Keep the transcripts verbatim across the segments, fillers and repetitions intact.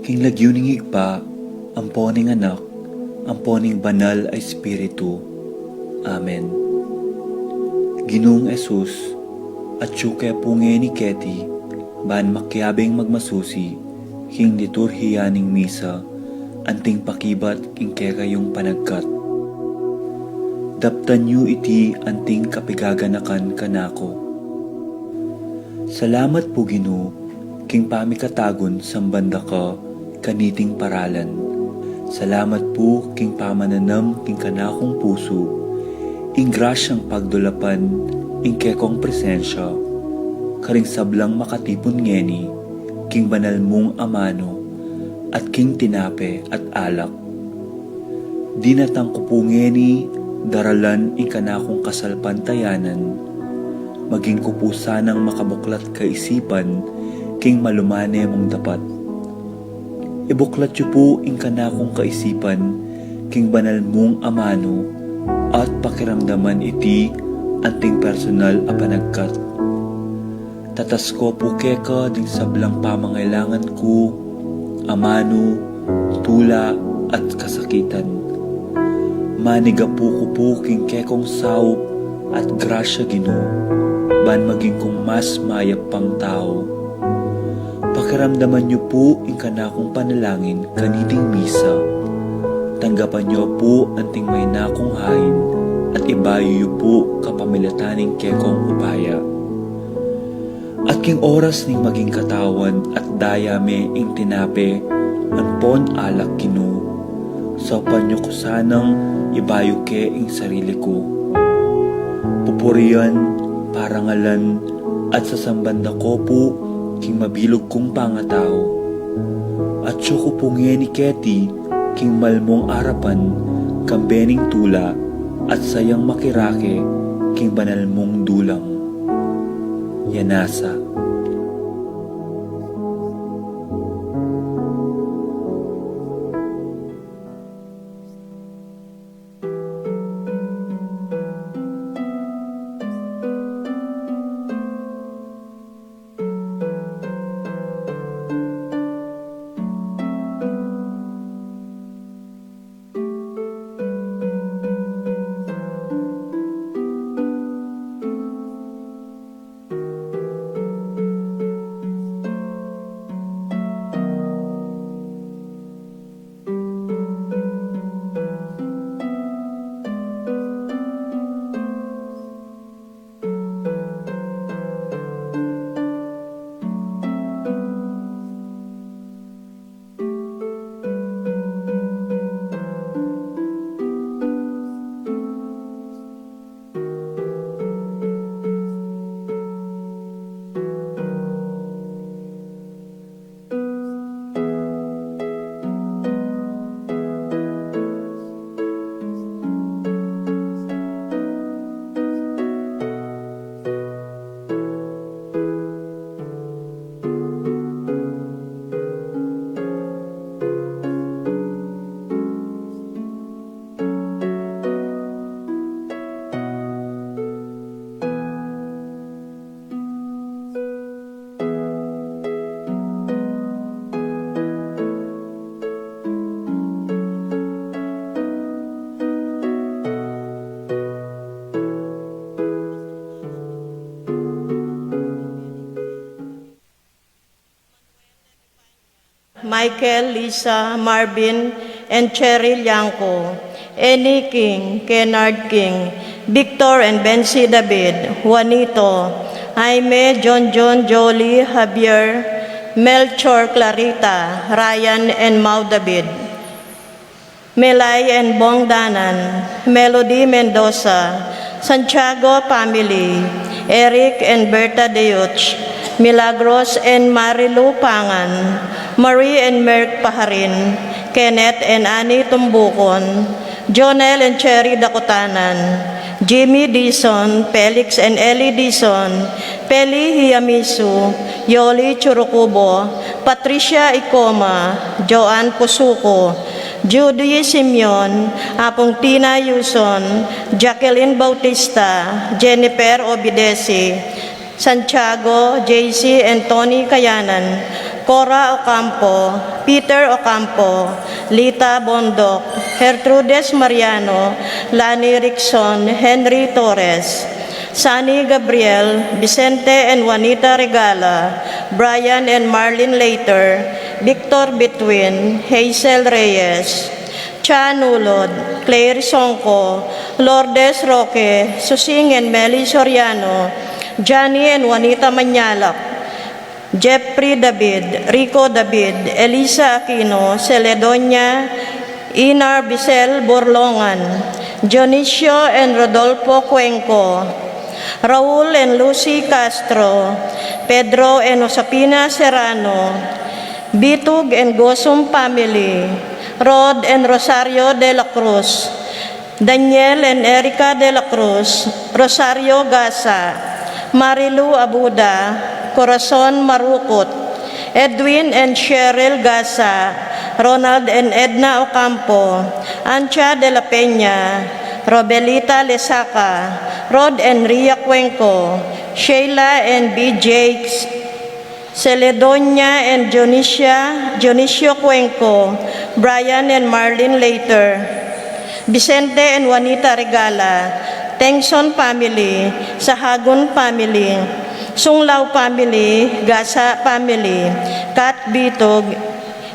King lagyu ning Ibpa, ampo ning Anak, ampo ning Banal a Espiritu. Amen. Ginung Jesus, atyu ke pu ngeni keti, ban makiabing magmasusi king liturhiya ning misa, anting pakibat king kekayung panagkat. Daptan yu iti anting kapigaganakan kanaku. Salamat pu, Ginu, king pamikatagun samban da ka kaniting paralan. Salamat pu king pamananam king kanakung pusu ing grasyang pagdulapan ing kekong presensya karing sablang makatipun ngeni king banal mung amanu at king tinape at alak. Dinatang ku pu ngeni daralan ing kanakung kasalpantayanan, maging ku pu sanang makabuklat kaisipan king malumane mung dapat. Ibuklat yu pu ing kanakung kaisipan king banal mung amanu at pakiramdaman iti anting personal a panagkat. Tatas ku pu keka ding sablang pamangailangan ku, amanu, tula, at kasakitan. Manigapu ku pu king kekong saup at grasya, Ginu, ban maging kung mas mayap pang tau. Pakiramdaman yu pu ing kanakung panalangin kaniting misa. Tanggapan yu pu anting maina kung hain at ibayu yu pu kapamilatan ning kekong upaya. At king oras ning maging katawan at daya me ing tinape ampon alak, Ginu, saupan yu ku sanang ibayu ke ing sarili ku. Pupurian, parangalan, at sasamban da ku pu king mabilug kung pangatau. Atyu ku pu ngeni keti king malmung arapan kambe ning tula at sayang makirake king banal mung dulang. Yanasa. Michael, Lisa, Marvin, and Cheryl Yanco, Annie King, Kennard King, Victor and Bensi David, Juanito, Jaime, John John, Jolie, Javier, Melchor, Clarita, Ryan, and Mau David. Melay and Bong Danan, Melody Mendoza, Santiago family, Eric and Berta Deutsch, Milagros and Marilu Pangan, Marie and Merck Paharin, Kenneth and Annie Tumbucon, Jonel and Cherry Dakutanan, Jimmy Dizon, Felix and Ellie Dizon, Peli Hiyamisu, Yoli Churukubo, Patricia Icoma, Joanne Pusuco, Judy Simeon, Apung Tina Yuson, Jacqueline Bautista, Jennifer Obidesi, Santiago, J C and Tony Kayanan, Cora Ocampo, Peter Ocampo, Lita Bondoc, Gertrudes Mariano, Lani Rickson, Henry Torres, Sunny Gabriel, Vicente and Juanita Regala, Brian and Marlene Later, Victor Between, Hazel Reyes, Cha Nulod, Claire Songco, Lourdes Roque, Susing and Meli Soriano, Johnny and Juanita Mañalak, Jeffrey David, Rico David, Elisa Aquino, Celedonia, Inar Bisel Borlongan, Dionisio and Rodolfo Cuenco, Raul and Lucy Castro, Pedro and Josefina Serrano, Bitug and Gosum family, Rod and Rosario de la Cruz, Daniel and Erica de la Cruz, Rosario Gasa, Marilu Abuda, Corazon Marukut, Edwin and Cheryl Gasa, Ronald and Edna Ocampo, Ancha de la Peña, Robelita Lesaca, Rod and Ria Cuenco, Sheila and B Jakes, Celedonia and Dionisia, Dionisio Cuenco, Brian and Marlene Later, Vicente and Juanita Regala, Tengson family, Sahagun family, Sunglao family, Gasa family, Kat Bitug,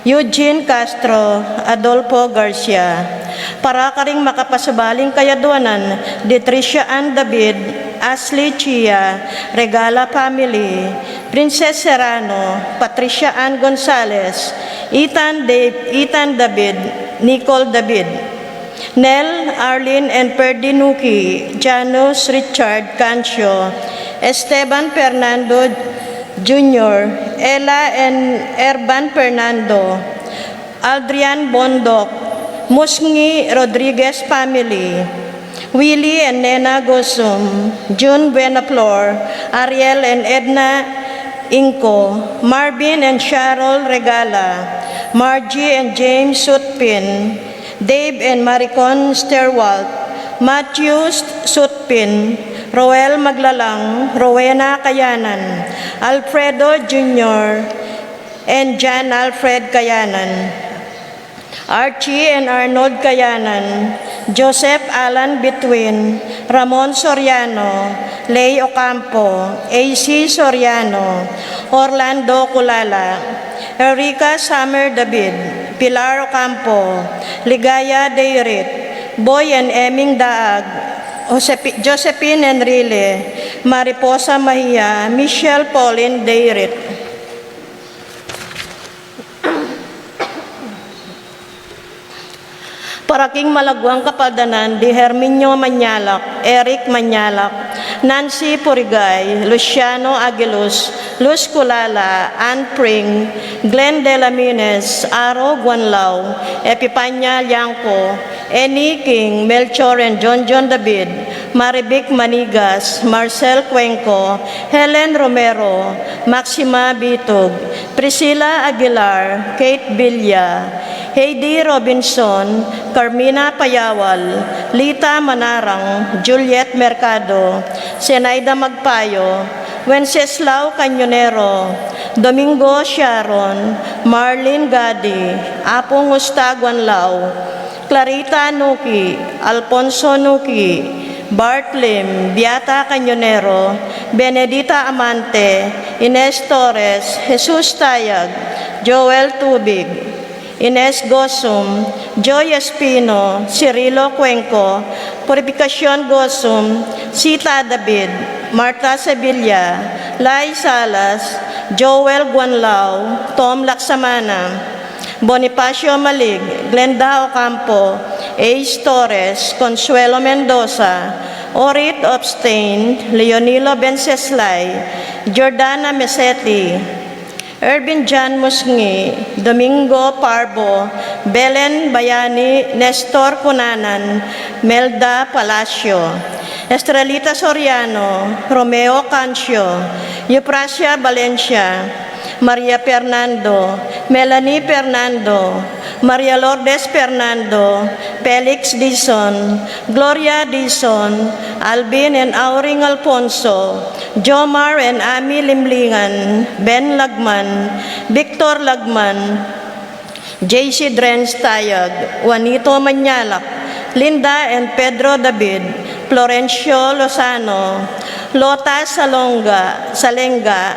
Eugene Castro, Adolfo Garcia. Para karing makapasubaling kayadwanan, di Tricia Ann David, Ashley Chia, Regala family, Princess Serrano, Patricia Ann Gonzalez, Ethan Dave, Ethan David, Nicole David, Nel, Arlene and Perdi Nuki, Janus Richard Cancio, Esteban Fernando Junior, Ella and Erban Fernando, Aldrian Bondoc, Musngi Rodriguez family, Willie and Nena Gosum, June Buenaflor, Ariel and Edna Inco, Marvin and Cheryl Regala, Margie and James Sutpin, Dave and Maricon Sterwalt, Matthew Sutpin, Roel Maglalang, Rowena Kayanan, Alfredo Junior, and John Alfred Kayanan, Archie and Arnold Kayanan, Joseph Alan Between, Ramon Soriano, Lay Ocampo, A C Soriano, Orlando Culala, Erica Summer David, Pilar Ocampo, Ligaya Deirit, Boy and Eming Daag, Josepi-, Josephine Enrile, Mariposa Mahia, Michelle Pauline Deirit. Para king malaguang kapaldanan di Herminio Mañalak, Eric Mañalak, Nancy Purigay, Luciano Aguiluz, Luz Culala, Ann Pring, Glenn de la Mines, Aro Guanlao, Epipania Liangco, Annie King, Melchor and John John David, Marivic Manigas, Marcel Cuenco, Helen Romero, Maxima Bitug, Priscilla Aguilar, Kate Villa, Heidi Robinson, Carmina Payawal, Lita Manarang, Juliet Mercado, Zenaida Magpayo, Wenceslao Cañonero, Domingo Sharon, Marlene Gadi, Apung Ustaguanlao, Clarita Nuki, Alfonso Nuki, Bart Lim, Beata Cañonero, Benedita Amante, Ines Torres, Jesus Tayag, Joel Tubig, Ines Gosum, Joy Espino, Cirilo Cuenco, Purificacion Gosum, Sita David, Martha Sevilla, Lai Salas, Joel Guanlao, Tom Laksamana, Bonifacio Malig, Glenda Ocampo, Ace Torres, Consuelo Mendoza, Orit Obstain, Leonilo Benceslay, Jordana Meseti, Ervin John Musngi, Domingo Parbo, Belen Bayani, Nestor Cunanan, Melda Palacio, Estrelita Soriano, Romeo Cancio, Euphrasia Valencia, Maria Fernando, Melanie Fernando, Maria Lourdes Fernando, Felix Dizon, Gloria Dizon, Alvin and Auring Alfonso, Jomar and Ami Limlingan, Ben Lagman, Victor Lagman, J C Drenz Tayag, Juanito Mañalak, Linda and Pedro David, Florencio Lozano, Lota Salonga, Salenga,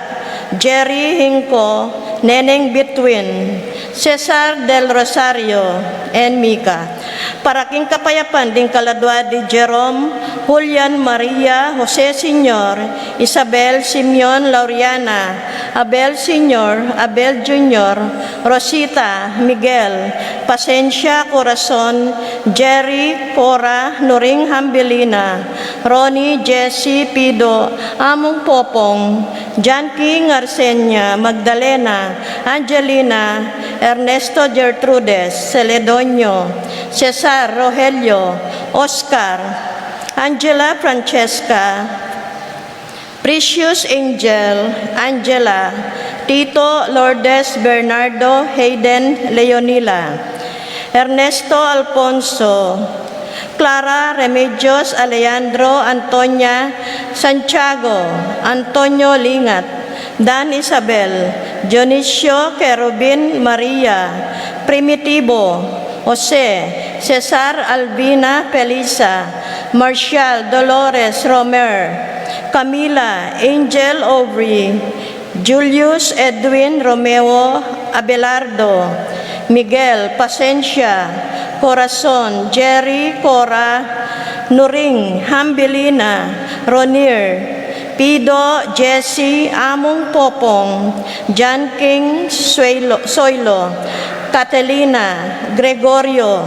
Jerry Hinco, Neneng Bitwin, Cesar del Rosario, and Mika. Para king kapayapan ding kaladua di Jerome, Julian Maria, Jose Senior, Isabel Simeon Laureana, Abel Senior, Abel Junior, Rosita, Miguel, Pasensia, Corazon, Jerry, Cora, Nuring Hambilina, Ronnie, Jessie, Pido, Among Popong, John King, Arsenia, Magdalena, Angelina, Ernesto, Gertrudes, Celedonio, Cesar, Rogelio, Oscar, Angela, Francesca, Precious, Angel, Angela, Tito, Lourdes, Bernardo, Hayden, Leonila, Ernesto, Alfonso, Clara, Remedios, Alejandro, Antonia, Santiago, Antonio, Lingat, Dan, Isabel, Dionisio, Kerubin, Maria, Primitivo, Jose, Cesar, Albina, Felisa, Marcial, Dolores, Romer, Camila, Angel, Aubrey, Julius, Edwin, Romeo, Abelardo, Miguel, Pasensia, Corazon, Jerry, Cora, Nuring, Hambilina, Ronir, Pido, Jesse, Among Popong, John King, Suelo, Soilo, Catalina, Gregorio,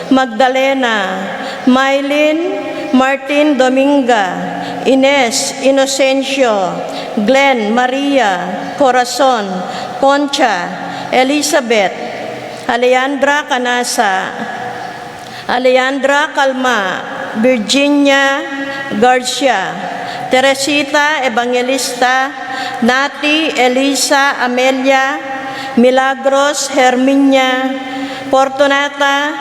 Magdalena, Mylene, Martin, Dominga, Ines, Inocencio, Glenn, Maria, Corazon, Concha, Elizabeth, Alejandra Canasa, Alejandra Calma, Virginia Garcia, Teresita Evangelista, Nati, Elisa, Amelia, Milagros, Herminia, Fortunata,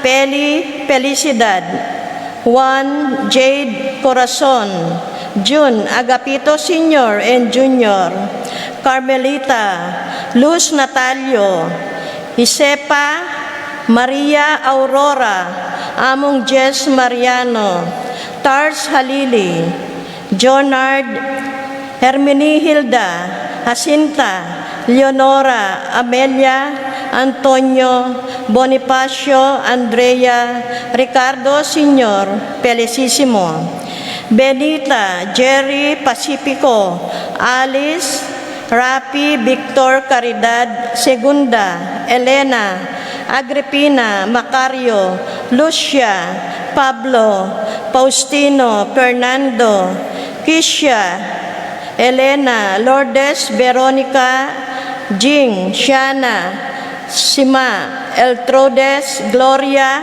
Peli, Felicidad, Juan, Jade, Corazon, Jun, Agapito Senior and Junior, Carmelita, Luz, Natalio, Isepa, Maria, Aurora, Among Jess, Mariano, Tars, Halili, Jonard, Herminihilda, Jacinta, Leonora, Amelia, Antonio, Bonifacio, Andrea, Ricardo Senior, Felicissimo, Benita, Jerry, Pacifico, Alice, Rafi, Victor, Caridad, Segunda, Elena, Agripina, Macario, Lucia, Pablo, Faustino, Fernando, Kisha, Elena, Lourdes, Veronica, Jing, Shana, Sima, Eltrodes, Gloria,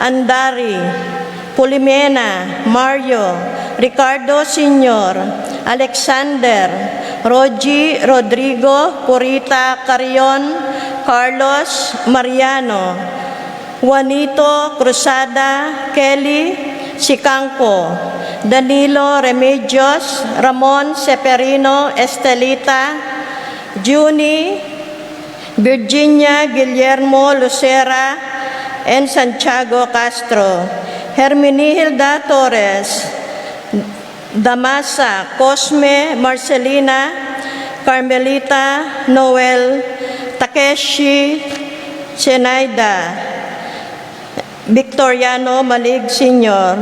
Andari, Pulimena, Mario, Ricardo Senior, Alexander, Rogie, Rodrigo, Purita, Carion, Carlos, Mariano, Juanito, Cruzada, Kelly, Sicangco, Danilo, Remedios, Ramon, Seferino, Estelita, Junie, Virginia, Guillermo, Lucera, and Santiago Castro, Herminihilda Torres, Damasa, Cosme, Marcelina, Carmelita, Noel, Takeshi, Zenaida, Victoriano, Malig Senior,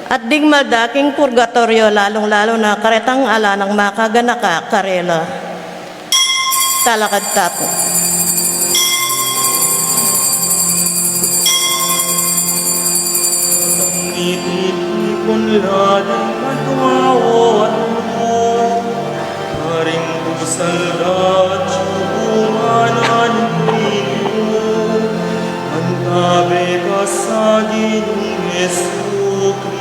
at ding malda king purgatoryo, lalung-lalu na karetang ala nang makaganaka karela. Talakad ta pu. Iti kun la ding matwa o anu, karing kusal da at siyubumanan ninyo, mantabe ka sa Ginung Jesu-Cristo.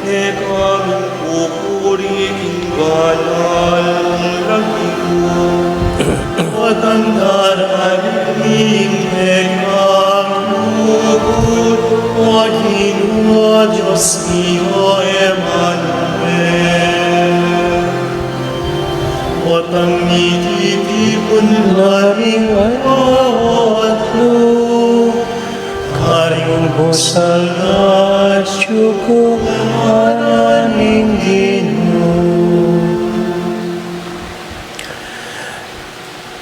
Keka mipupuri king banal mung lagyu, at ang darani keka mipupuri, O Ginu, Dios mi, O Emmanuel. At ang mititipun na ring aduan, karing busal na atyu king Ginu.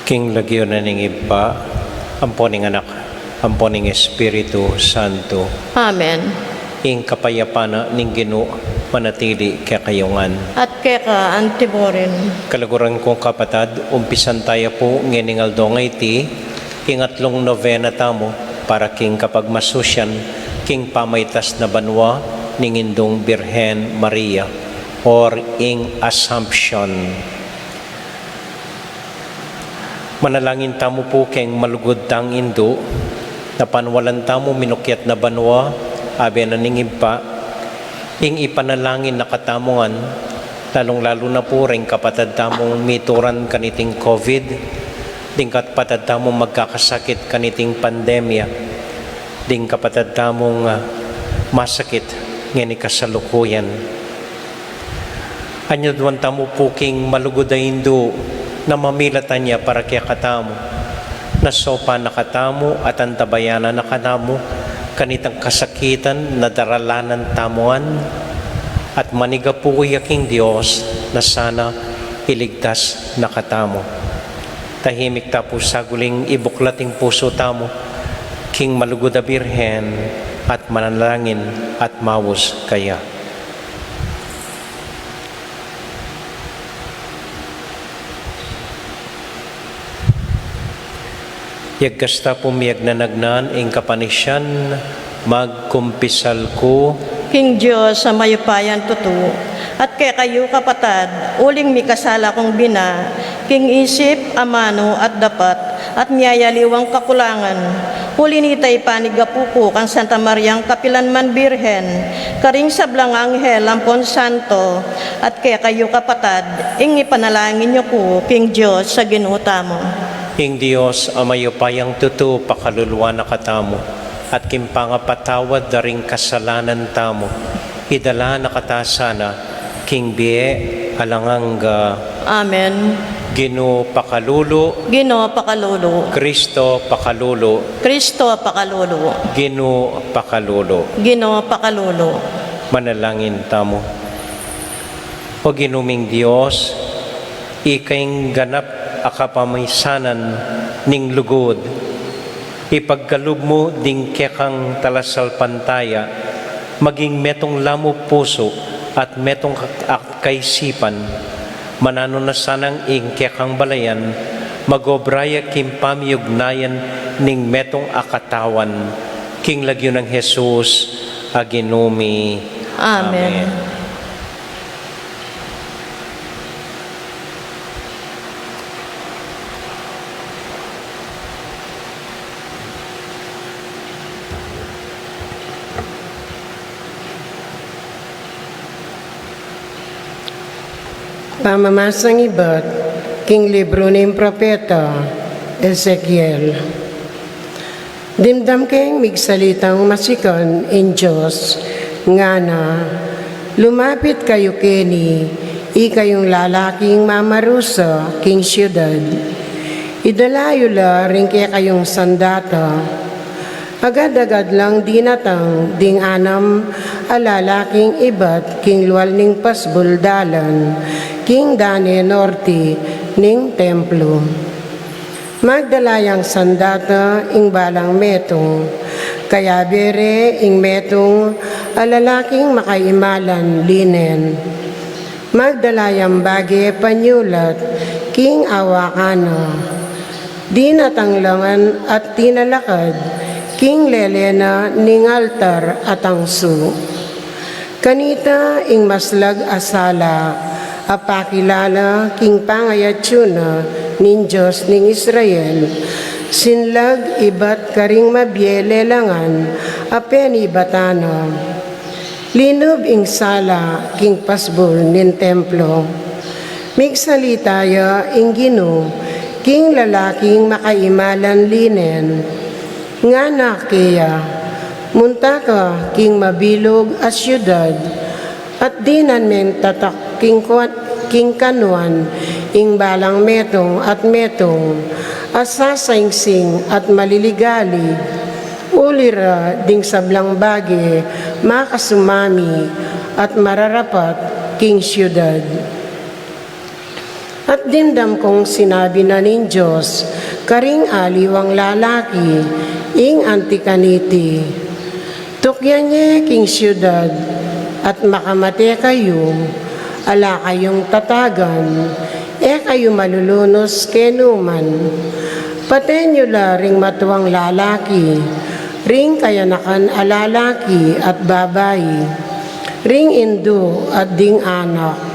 King lagyu na ning Ibpa, ampo ning Anak, ampo ning Espiritu Santo. Amen. Ing kapayapan na ning Ginu manatili kekayu ngan. At keka antimurin. Kaluguran kung kapatad, umpisan taya pu ngening aldo ngeni ing atlung novena tamu para king kapagmasusian king pamaitas na banua ning Indung Birhen Maria, or ing Assumption. Manalangin tamu pu keng malugud tang Indu, na panwalan tamu minukyat na banua, abe na ning Ibpa, ing ipanalangin na katamu ngan, lalung-lalu na pu ring kapatad tamung mituran kaniting covid, ding kapatad tamung magkakasakit kaniting pandemya, ding kapatad tamung, ah, masakit ngeni kasalukuyan. Anyadwan tamu pu king malugud a Indu na mamilatan ya para kekatamu, na saupan na katamu at antabayanan na katamu kanitang kasakitan na daralanan tamu ngan, at manigapu ya king Dios na sana iligtas na katamu. Tahimik ta pu saguling, ibuklat ing pusu tamu king malugud a Birhen at manalangin at maus kaya. Yagkas ta pu miyagnanagnan ing kapanisian, magkumpisal ku king Dios a mayupayang tutu, at kekayu kapatad, uling mikasala kung bina king isip, amanu at dapat, at miyayaliwang kakulangan. Uli nita, ipanigapu ku kang Santa Mariang kapilan man Birhen, karing sablang anghel ampon santo, at kekayu kapatad, ing ipanalangin yu ku king Dios a Ginu tamu. Ing Dios a mayupayang tutu pakaluluan na katamu, at king pangapatawad da ring kasalanan tamu, idala na kata sana king bie alang angga. Amen. Ginu pakalulu. Ginu pakalulu. Kristo pakalulu. Kristo pakalulu. Ginu pakalulu. Ginu pakalulu. Manalangin tamu. O Ginu ming Dios, ika ing ganap a kapamisanan ning lugud, ipagkalub mu ding kekang talasalpantaya maging metung la mung pusu at metung ak-, ak-, kaisipan. Mananu na sanang ing kekang balayan mag-obra ya king pamiyugnayan ning metung a katawan, king lagyu nang Jesus a Ginu mi. Amen. Amen. Pamamasang ibat king libru ning propeta Ezekiel. Dimdam keng migsalitang masikan ing Dios, ngana, lumapit kayu keni, ikayung lalaking mamarusa king siudad. Idala yu la ring kekayung sandata. Agad-agad lang dinatang ding anam a lalaking ibat king lual ning pasbul dalan, king dane norte ning templo. Magdala yang sandata ing balang metung, kayabe re ing metung a lalaking makaimalan linen. Magdala yang bage panyulat king awakan na. Dinatang la ngan at tinalakad king lele na ning altar a tangsu. Kanita ing maslag a sala a pakilala king pangayatsu na ning Dios ning Israel, sinlag ibat karing mabie lelangan a penibatan na. Linub ing sala king pasbul ning templo. Migsalita ya ing Ginu king lalaking makaimalan linen, ngana keya, munta ka king mabilug a siudad, at dinan meng tatak king kuan-, king kanuan ing balang metung at metung, a sasaingsing at maliligalig, uli ra ding sablang bage makasumami at mararapat king siudad. At dimdam kung sinabi na ning Dios karing aliwang lalaki, ing anti kaniti, tukyan ye king siudad, at makamate kayu, ala kayung tatagan, e kayu malulunus kenu man. Paten yu la ring matuang lalaki, ring kayanakan a lalaki at babai, ring indu at ding anak.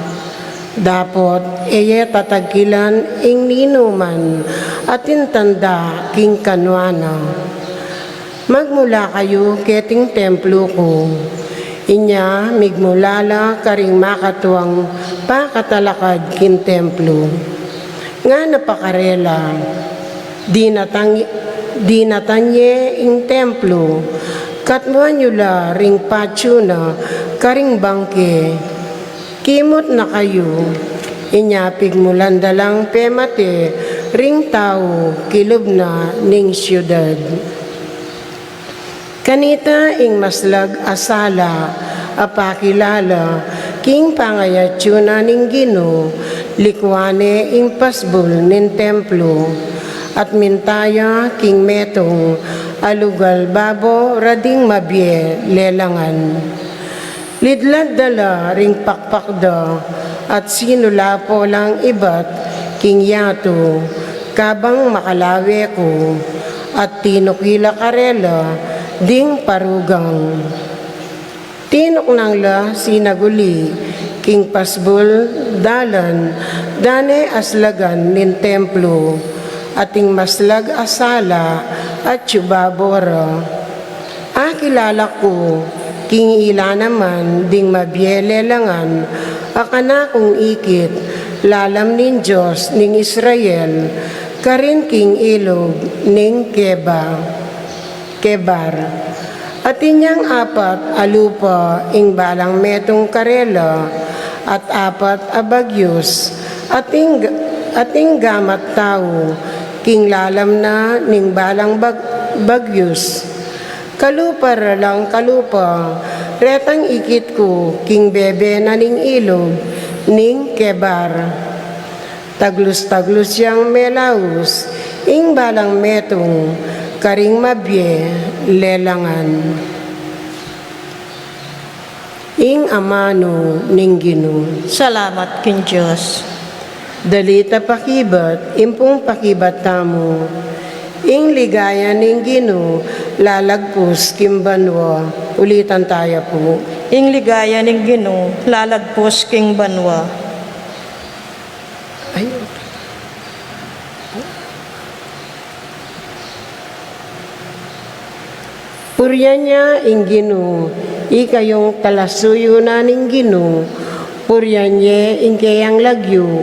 Dapot e ye tatagkilan ing ninuman atin tanda king kanuan na. Magmula kayu keting templo ku. Inya migmula la karing makatuang pakatalakad king templo. Ngana pa karela, dinatan, dinatan ye ing templo, katmuan yu la ring patyu na karing bangke. Kimut na kayu, inya pigmulan da lang pemate ring tau kilub na ning siudad. Kanita ing maslag a sala a pakilala king pangayatyu na ning Ginu, likuan ne ing pasbul ning templo, at minta ya king metung a lugal babo ra ding mabie lelangan. Lidlad da la ring pakpak da, at sinulapo lang ibat king yatu, kabang makalawe ku, at tinuki la karela ding parugang. Tinuknang la sinaguli king pasbul dalan da ne aslagan ning templo, at ing maslag a sala atyu babo ra. Akilala ku king ila naman ding mabie lelangan a kanakung ikit lalam ning Dios ning Israel, karin king ilug ning Keba, Kebar. Atin yang apat a lupa ing balang metung karela, at apat a bagyus, ating, ating gamat tau king lalam na ning balang bag-, bagyus. Kalupa ra lang kalupa retang ikit ku king bebe na ning ilug ning Kebar. Taglus-taglus yang melaus ing balang metung karing mabie lelangan. Ing amanu ning Ginu. Salamat king Dios. Dalit a pakibat, impung pakibat tamu. Ing ligaya ning Ginu lalagpus king banua. Ulitan taya pu. Ing ligaya ning Ginu lalagpus king banua. Ay. Purian ya ing Ginu, ikayung talasuyu na ning Ginu, purian ye ing keyang lagyu.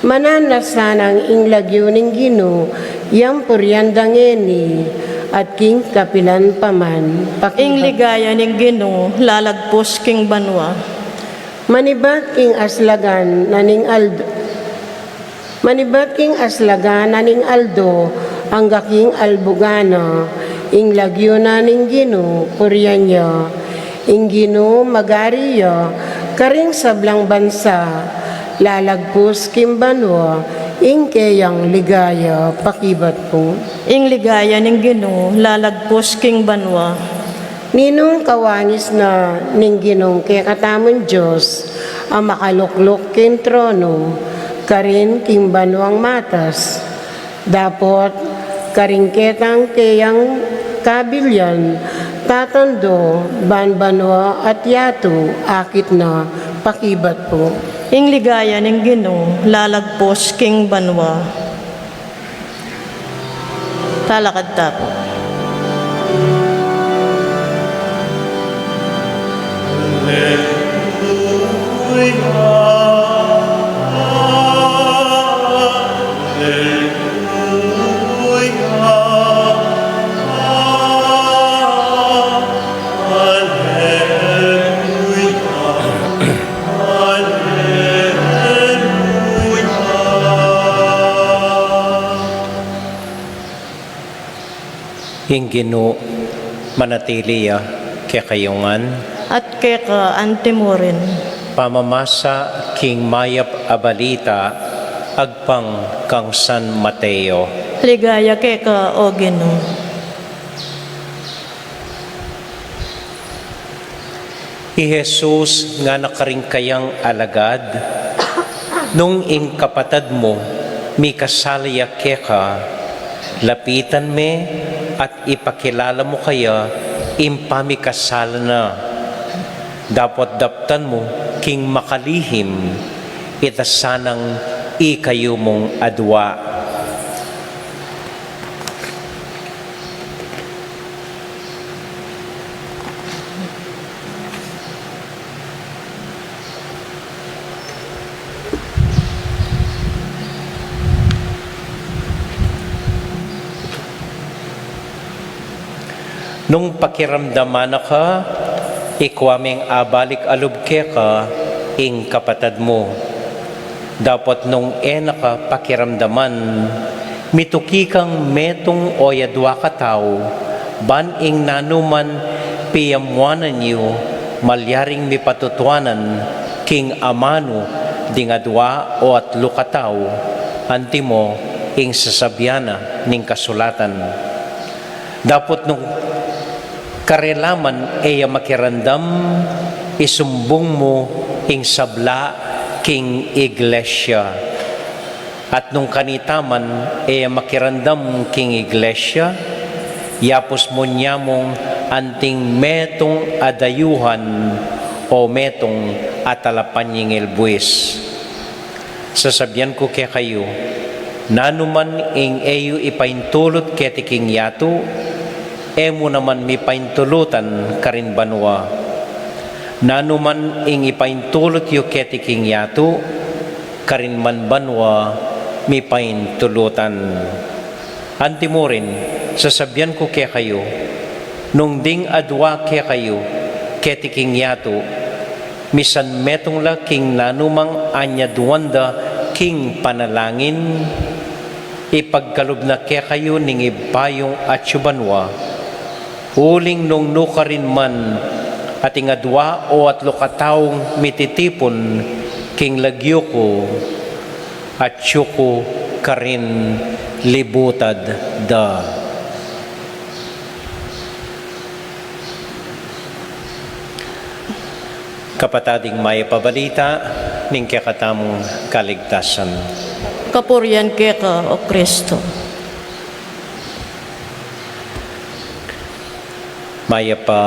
Mananasa nang ing lagyu ning Ginu, yang purian da ngeni, at king kapilan pa man. Pakibat. Ing ligaya ning Ginu lalagpus king banua. Manibat king aslagan na ning aldo, manibat king aslagan na ning aldo, angga king albugan na, ing lagyu na ning Ginu, purian ya. Ing Ginu magari ya karing sablang bansa, lalagpus king banua ing keyang ligaya. Pakibat pu. Ing ligaya ning Ginu lalagpus king banua. Ninung kawangis na ning Ginung kekatamung Dios a makalukluk king tronu, karin king banuang matas. Dapot karing ketang keyang kabilian, tatandu ban banua at yatu, akit na. Pakibat pu. Ing ligaya ning Ginu lalagpus king banua. Talakad ta pu. Ing Ginu manatili ya kekayu ngan. At keka antimurin. Pamamasa king mayap a balita agpang kang San Mateo. Ligaya keka, O Ginu. I Jesus ngana karing kayang alagad, nung ing kapatad mu mikasala ya keka, lapitan me at ipakilala mu kaya ing pamikasala na. Dapot daptan mu king makalihim, ita sanang ikayu mung adua. Nung pakiramdaman na ka, ikua meng abalik a lub keka ing kapatad mu. Dapot nung e na ka pakiramdaman, mituki kang metung o yadua katau, ban ing nanuman piyamuanan yu, malyaring mipatutuanan king amanu ding adua o atlu katau, antimo ing sasabian na ning kasulatan. Dapot nung karela man e ya makiramdam, isumbung mu ing sabla king iglesia. At nung kanita man e ya makiramdam king iglesia, yapus mu nyamung anting metung a dayuhan o metung a talapanyingil buis. Sasabian ku kekayu, nanuman ing e yu ipaintulut keti king yatu, e mu naman mipaintulutan karin banua. Nanuman ing ipaintulut yu keti king yatu, karin man banua mipaintulutan. Antimurin, sasabian ku kekayu, nung ding adua kekayu keti king yatu, misan metung la king nanumang anyaduan da king panalangin, ipagkalub na kekayu ning Ibpa yung atsu banua. Uling nung nukarin man ating adua o atlu kataung mititipun king lagyu ku, atsu ku karin libutad da. Kapatad, ing mayap a balita ning kekatamung kaligtasan. Kapurian keka, O Kristo. Mayap a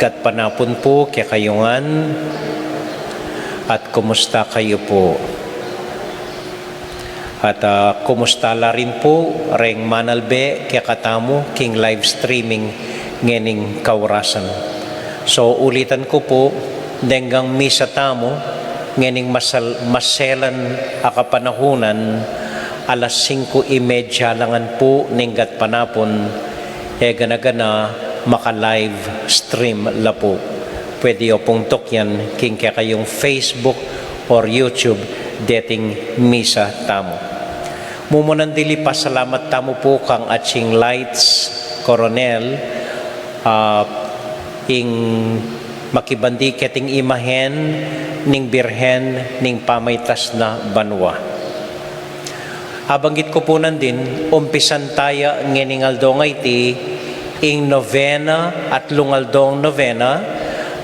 gatpanapun pu kekayu ngan, at kumusta kayu pu? At, ah, kumusta la rin pu reng manalbe kekatamu king live streaming ngening kaurasan? So, ulitan ku pu, deng misa tamu ngening masal-, maselan a kapanahunan, alas singko y media la ngan pu ning gatpanapun, e gana-gana maka-live stream la pu. Pwede yu pung tukyan king kekayung Facebook or YouTube deting misa tamu. Mumunan dili, pasalamat tamu pu kang Atsing Lights Coronel, ah, ing makibandi keting imahen ning Birhen ning Pamaitas na Banua. Abanggit ku pu nandin, umpisan taya ngening aldo ngeni ing novena, atlung aldong novena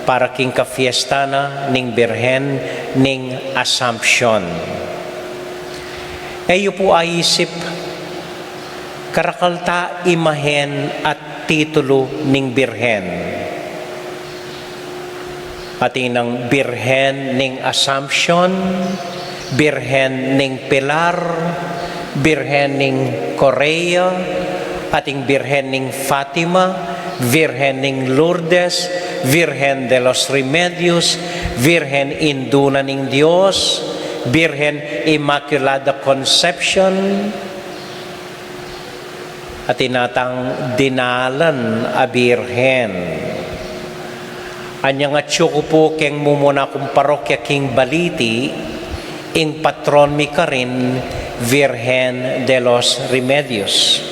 para king kafiesta na ning Birhen ning Assumption. E yu pu aisip, karakal ta imahen at titulu ning Birhen. Atin nang Birhen ning Assumption, Birhen ning Pilar, Birhen ning Correa, ating Birhen ning Fatima, Birhen ning Lourdes, Virgen de los Remedios, Virgen Indu na ning Dios, Virgen Immaculada Concepcion, atin na tang dinalan a birhen. Anya ngan atyu ku pu keng mumuna kung parokya king Baliti, ing patron mi karin Virgen de los Remedios.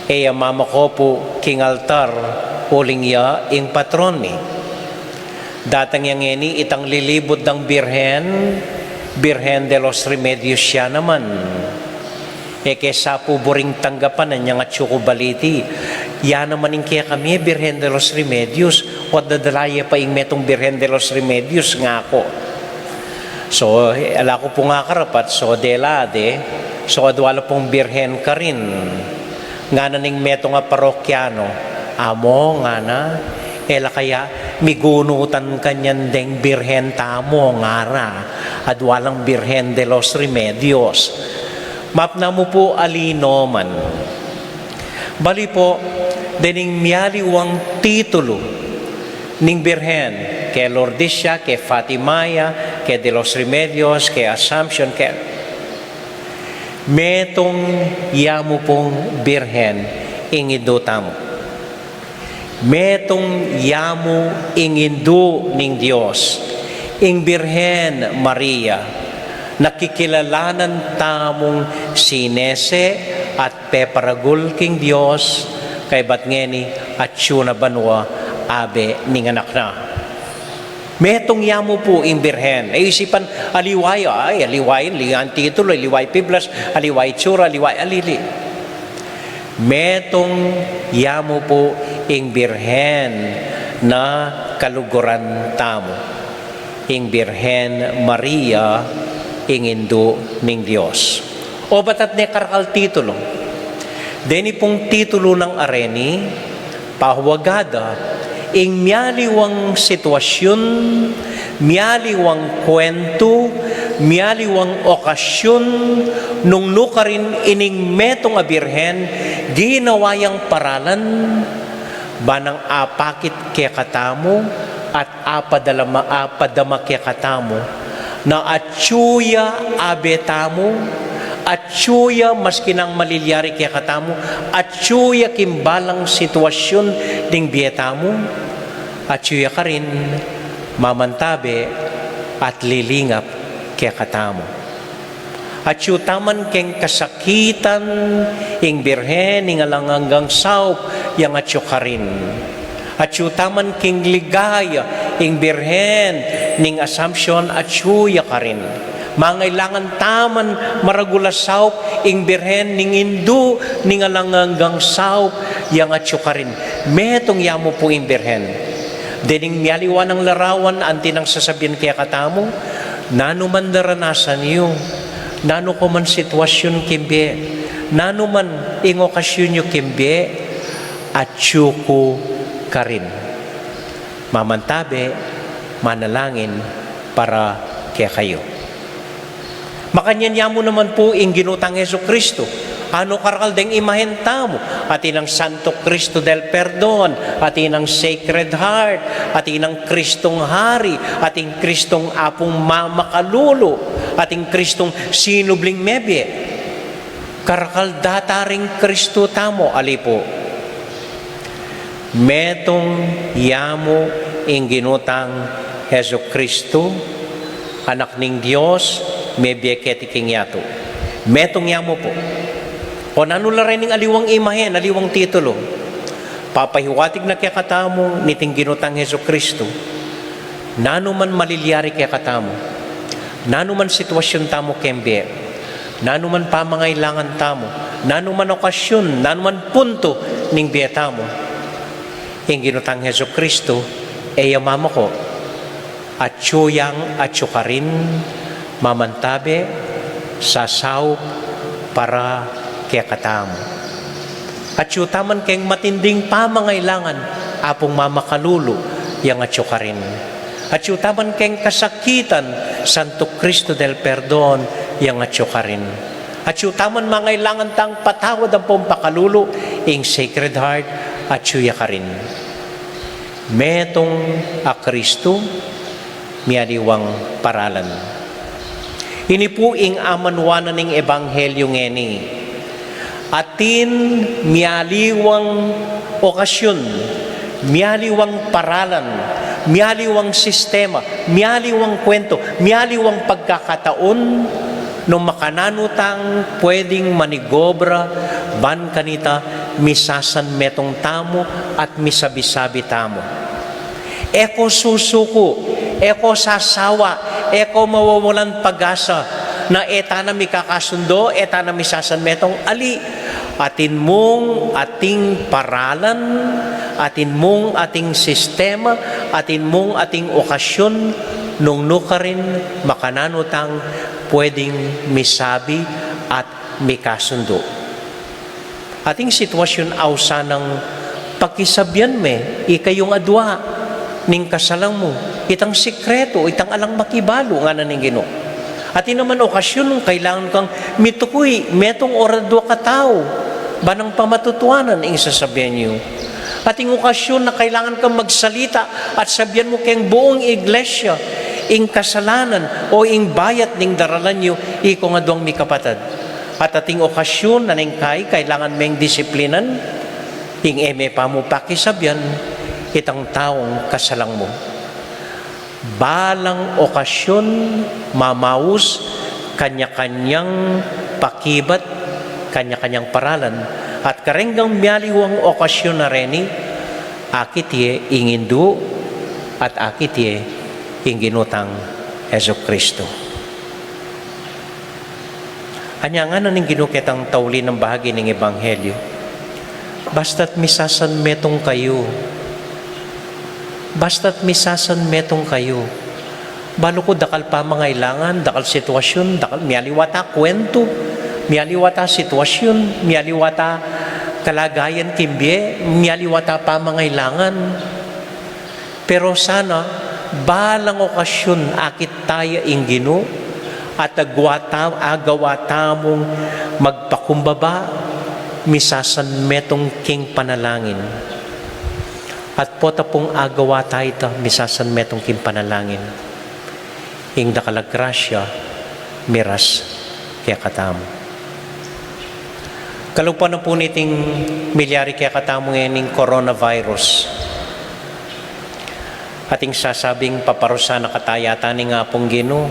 E ya mamako pu king altar uling ya ing patron mi. Datang ya ngeni itang lilibut dang birhen, Birhen de los Remedios ya naman. E ke sa pu buring tanggapan, anya ngan atyu ku Baliti, ya naman ing kekami, Birhen de los Remedios, o dadala ye pa ing metung Birhen de los Remedios, ngaku. So, e, ala ku pung akarapat, so, dela de, so, adwa la pung birhen karin. Ngana ning metung a parokyano, "Amo," ngana, "e la kaya migunutan kanyan deng birhen tamu?" ngara. "Adwa lang Birhen de los Remedios." Mapna mu pu ali noman. Bali pu, dening mialiwang titulu ning birhen, ke Lourdes ya, ke Fatima ya, ke de los Remedios, ke Assumption, ke Metung ya mu pung birhen ing indu tamu. Metung ya mu ing indu ning Dios, ing Birhen Maria, na kikilalanan tamung sinese at peparagul king Dios, kaybat ngeni atyu na banua abe ning anak na. Metung ya mu pu ing birhen. E isipan, aliwa ya, ay, aliwa ya, aliwa ing titulu, aliwa ing piblas, aliwa ing itsura, aliwa ing alili. Metung ya mu pu ing birhen na kaluguran tamu, ing Birhen Maria, ing indu ning Dios. O batat ne karakal titulu? Deni pung titulu nang areni, pahuagada ing mialiwang sitwasyun, mialiwang kwentu, mialiwang okasyun, nung nukarin ining metung a birhen ginawa yang paralan, ba nang apakit kekatamu at apadalama, apadama kekatamu, na atyu ya abe tamu, atyu ya maski nang malilyari kekatamu, atyu ya king balang sitwasyun ning bie tamu, atyu ya karin mamantabe at lilingap kekatamu. Atyu taman keng kasakitan, ing birhen ning alang anggang saup yang atyu karin. Atyu taman king ligaya, ing birhen ning Assumption, atyu ya karin. Mangailangan taman maragul a saup, ing birhen ning indu ning alang anggang saup yang atyu karin. Metung ya mu pu ing birhen. Dening mialiwa nang larawan, anti nang sasabian kekatamu, nanu man daranasan yu, nanu ko man sitwasyun king bie, nanu man ing okasyun yu king bie, atyu ku karin. Mamantabe, manalangin para kekayu. Makanyan ya mu naman pu ing Ginu tang Jesucristo. Ano karakal deng imahen tamu? Atin nang Santo Cristo del Perdon, atin nang Sacred Heart, atin nang Cristong Hari, atin Cristong Apung Mamakalulu, atin Cristong Sinubling Mebie. Karakal dataring Cristo tamu, ali pu. Metung ya mu ing Ginu tang Jesucristo, Anak ning Dios, mebie keti king yatu. Metung ya mu pu. O nanu la rening aliwang imahen, aliwang titulu? Papahiwatig na kekatamu niting Ginu tang Jesucristo, nanu man malilyari kekatamu, nanu man sitwasyun tamu king bie, nanu man pamangailangan tamu, nanu man okasyun, nanu man puntu ning bie tamu, ing Ginu tang Jesucristo, e ya mamako, atyu yang atyu karin, mamantabe, sasaup para kekatamu. Atyu taman keng matinding pamangailangan, Apung Mamakalulu, yang atyu karin. Atyu taman keng kasakitan, Santo Cristo del Perdon, yang atyu karin. Atyu taman mangailangan tang patawad ampong pakalulu, ing Sacred Heart, atyu ya karin. Metung a Kristu, mialiwang paralan. Ini pu ing amanuan na ning ebanghelyu ngeni. Atin mialiwang okasyun, mialiwang paralan, mialiwang sistema, mialiwang kuwentu, mialiwang pagkakataon, nung makananu tang pwedeng manigobra ban kanita misasanmetung tamu at misabi-sabi tamu. E ko susuku, e ko sasawa, e ko mawawalan pag-asa, na e tana mikakasundo, e tana misasanmetung, ali, atin mung ating paralan, atin mung ating sistema, atin mung ating okasyun, nung nukarin makananu tang pwedeng misabi at mikasundo. Ating sitwasyun, ausan nang pakisabian me ikayung adua ning kasalang mu, itang sikretu, itang alang makibalu, ngana ning Ginu. Atin naman okasyun, kailangan kang mitukuy, metung o radua katau, ban nang pamatutuanan ing sasabian yu. Atin ing okasyun na kailangan kang magsalita at sabian mu keng buung iglesia ing kasalanan o ing bayat ning daralan yu, ikong aduang mikapatad. At atin ing okasyun na neng kai kailangan meng disiplinan, ing e me pamu pakisabian itang taung kasalang mu. Balang okasyun, mamaus, kanya-kanyang pakibat, kanya-kanyang paralan, at karenggang mialiwang okasyun a reni, akit ye ing Indu, at akit ye ing Ginu tang Jesucristo. Anya ngana ning Ginu ketang tauli nang bahagi ning ebanghelyu, basta't misasanmetung kayu. Basta't misasanmetung kayu. Balu ku dakal pamangailangan, dakal sitwasyun, dakal mialiwa ta kuwentu, mialiwa ta sitwasyun, mialiwa ta kalagayan king bie, mialiwa ta pamangailangan. Pero sana, balang okasyun akit taya ing Ginu, at agawa ta-, agawa tamung magpakumbaba, misasanmetung king panalangin. At pota pung agawa ta ita, misasanmetung king panalangin, ing dakal a grasya miras kekatamu. Kalupa na pu niting milyari kekatamu ngening coronavirus. Ating sasabing paparusa na ka ta yata ning Apung Ginu,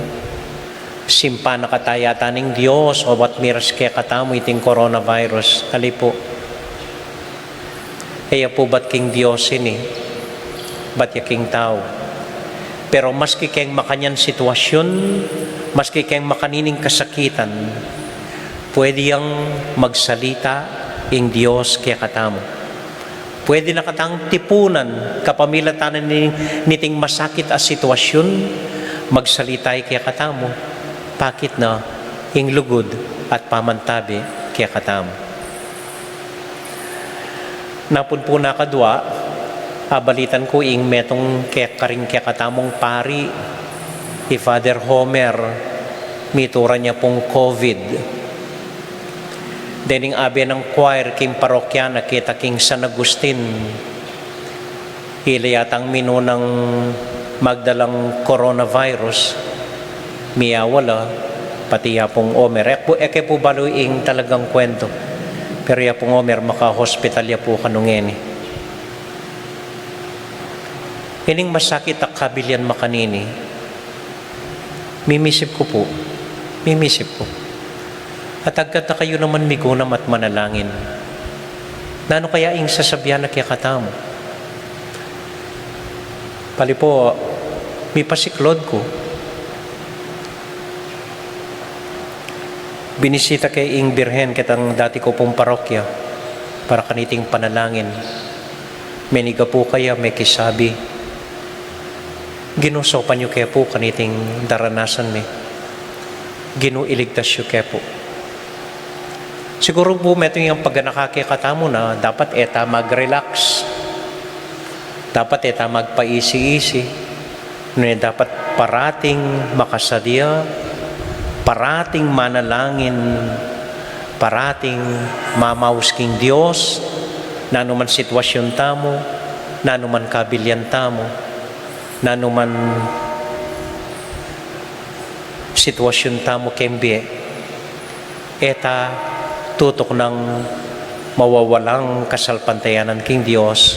simpa na ka ta yata ning Dios, obat miras kekatamu iting coronavirus. Ali pu. E ya pu bat king Dios ini, bat ya king tau. Pero maski keng makanyan sitwasyun, maski keng makanining kasakitan, pwede yang magsalita ing Dios kekatamu. Pwede na katang tipunan kapamilatan na ni-, niting masakit a sitwasyun, magsalita ya kekatamu, pakit na ing lugud at pamantabi kekatamu. Napun pu na kadua, abalitan ku ing metung ke-, karing kekatamung pari, i Father Homer, mituran ya pung COVID. Dening abe nang choir king parokya na keta king San Agustin, ila yatang minunang magdalang coronavirus, miyawa la, pati ya pung Omer. E ku pu, e ke pu balu ing talagang kwento. Pero ya pung Omer, maka-hospital ya pu kanu ngeni. Ining masakit a kabilian makanini, mimisip ku pu, mimisip ku. At agkat na kayu naman migunam at manalangin. Nanu kaya ing sasabian na kekatamu? Pali pu, mipasiklod ku. Binisita ke ing Birhen ketang dati ku pung parokya para kaniting panalangin. Meniga pu kaya, mekisabi, Ginu, saupan yu ke pu kaniting daranasan mi. Ginu, iligtas yu ke pu. Siguru pu metung yang paganaka kekatamu na dapat e ta mag-relax. Dapat e ta magpaisi-isi. Nune dapat parating makasadia, parating manalangin, parating mamaus king Dios, nanu man sitwasyun tamu, Nanu man kabilyan tamu, nanu man sitwasyun tamu keng bie, e ta tutuknang mawawalang kasalpantayanan king Dios,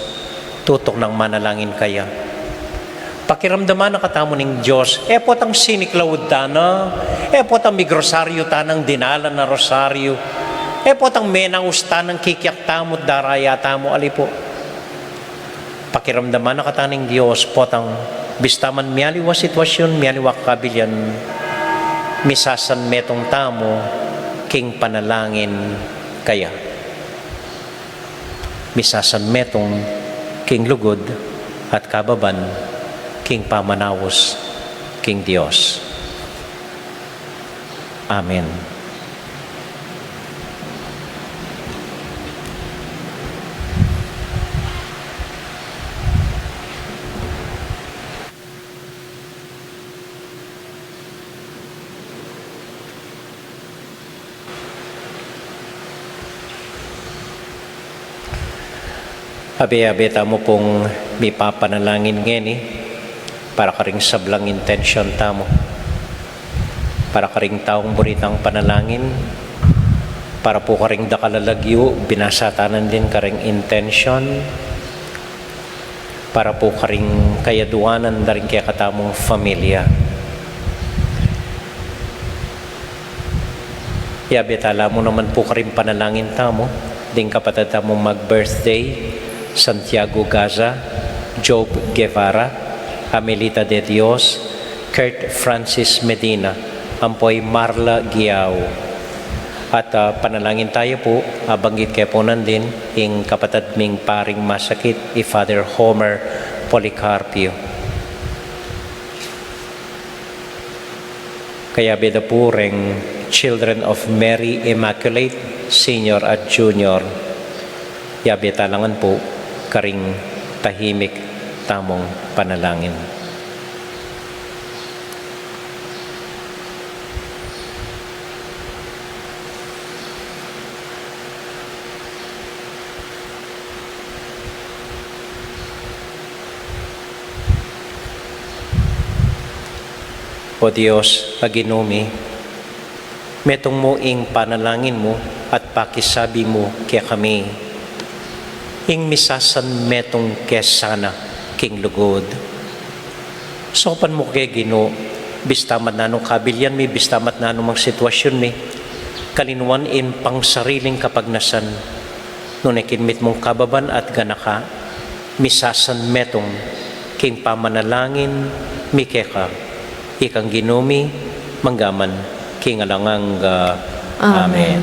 tutuknang manalangin kaya. Pakiramdaman na katamu ning Dios, e potang siniklaud tana, e potang migrosaryu tanang dinalan a rosaryu, e potang menaus tanang kikiak tamu, daraya tamu, ali pu. Pakiramdaman na katamu ning Dios, potang bista man mialiwa sitwasyun, mialiwa kabilyan, misasanmetung tamu king panalangin kaya. Misasanmetung king lugud at kababan king pamanaus king Dios. Amen. Abe-abe tamu pung mipapanalangin ngeni para karing sablang intensyon tamu, para karing taung buri tang panalangin, para pu karing dakal a lagyu, binasa ta na din karing intensyon, para pu karing kayaduanan da ring kekatamung familia. Yabe ta la mu naman pu karing panalangin tamu ding kapatad tamung mag-birthday, Santiago Gaza, Job Guevara, Amelita de Dios, Kurt Francis Medina, ampo i Marla Giao. At, ah, panalangin tayu pu, abanggit ke pu nandin ing kapatad ming paring masakit, i Father Homer Policarpio. Kayabe da pu reng Children of Mary Immaculate, Senior at Junior. Yabe ta la ngan pu karing tahimik tamung panalangin. O Dios a Ginu mi, metung mu ing panalangin mu at pakisabi mu kekami ing misasanmetung ke sana king lugud. Saupan mu ke, Ginu, bista man nanung kabilyan mi, bista man nanung mang sitwasyun mi, kalinuan ing pangsariling kapagnasan, nune king mitmung kababan at ganaka, misasanmetung king pamanalangin mi keka, ikang Ginu mi, manggaman king alang angga. Amen. Amen.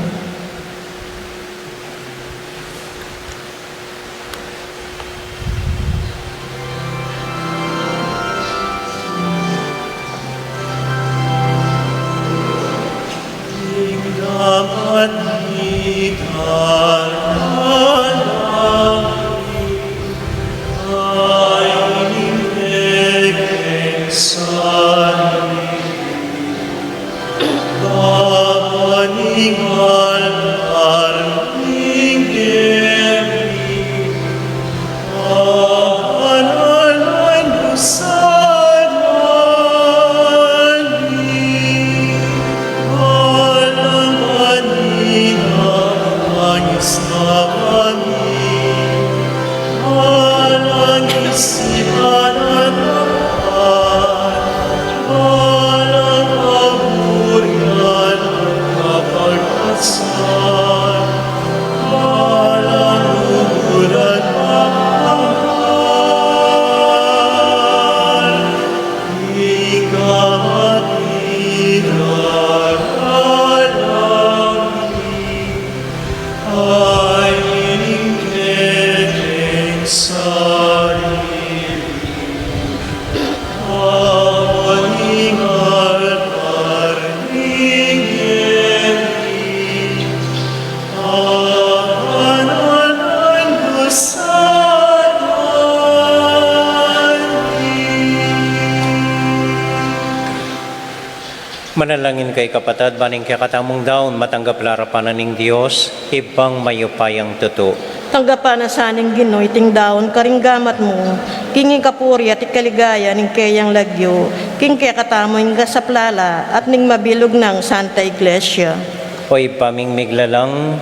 Manalangin kayu kapatad, ban ing kekatamung daun matanggap la arapan na ning Dios, Ibpang mayupayang tutu. Tanggapan na sa ning Ginu iting daun karing gamat mu, king ikapuri at ikaligaya ning keyang lagyu, king kekatamung kasaplalan at ning mabilug nang Santa Iglesia. O Ibpa ming miglalang,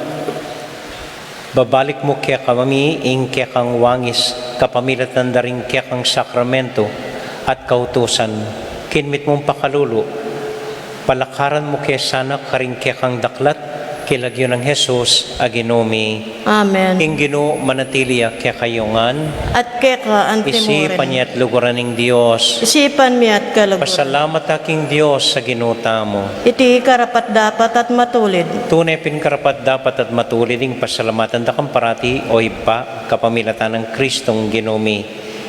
babalik mu kekami ing kekang wangis, kapamilatan da ring kekang sakramentu at kautusan, king mitmung pakalulu, palakaran mu ke sana karing kekang daklat, king lagyu nang Jesus a Ginu mi. Amen. Ing Ginu manatili ya kekayu ngan. At keka antimurin. Isipan ya at luguran ning Dios. Isipan mi at kaluguran. Pasalamat ta king Dios a Ginu tamu. Iti karapat-dapat at matulid. Tune pin karapat-dapat at matulid ing pasalamatan da kang parati, o Ibpa, kapamilatan nang Kristong Ginu mi.